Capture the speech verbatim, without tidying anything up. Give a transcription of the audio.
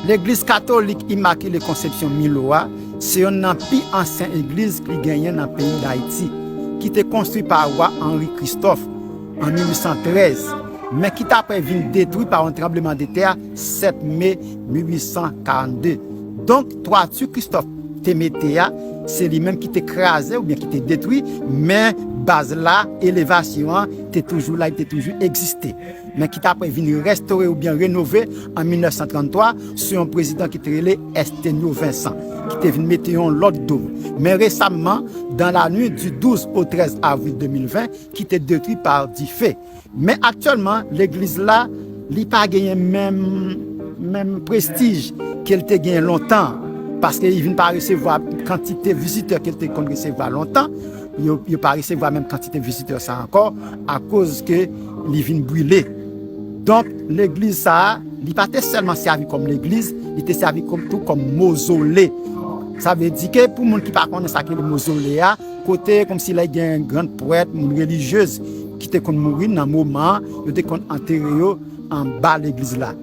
Legliz Katolik Imakile Konsepsyon Milo a se yonn nan pi ansyen egliz ki genyen nan peyi Dayiti, ki te konstwi pa wa Henri Christophe an mil uit san trèz, men ki t apre vin detwi pa yon tranblemanntè a sèt me mil uit san karannde. Donk, twati Christophe te mete a, se li menm ki te kraze oubyen ki te detwi, men baz la, elevasyon an, te toujou la, li te toujou egziste. Men ki t apre vin restore oubyen renove an mil nèf san tranntwa sou yon prezidan ki te rele Estenio Vincent, ki te vin mete yon lòt dom. Men resamman, dans la nuit du douze au treize avril deux mille vingt, ki te detwi pa dife. Men aktyèlman, legliz la, li pa genyen menm, menm prestij ke l te genyen lontan, paske li vin pa resevwa kantite vizitè ke l te konn resevwa lontan. Yo, yo pa resevwa menm kantite vizitè sa ankò, akoz ke li vin brile. Donk, legliz sa a, li pa te sèlman sèvi kòm legliz, li te sèvi kòm, tou kòm mozole. Sa vle di ke pou moun ki pa konnen sa ki le mozole a, kote kòmsi lè gen gran prèt, moun relijyez ki te konn mouri nan moman an, yo te konn antere yo anba legliz la.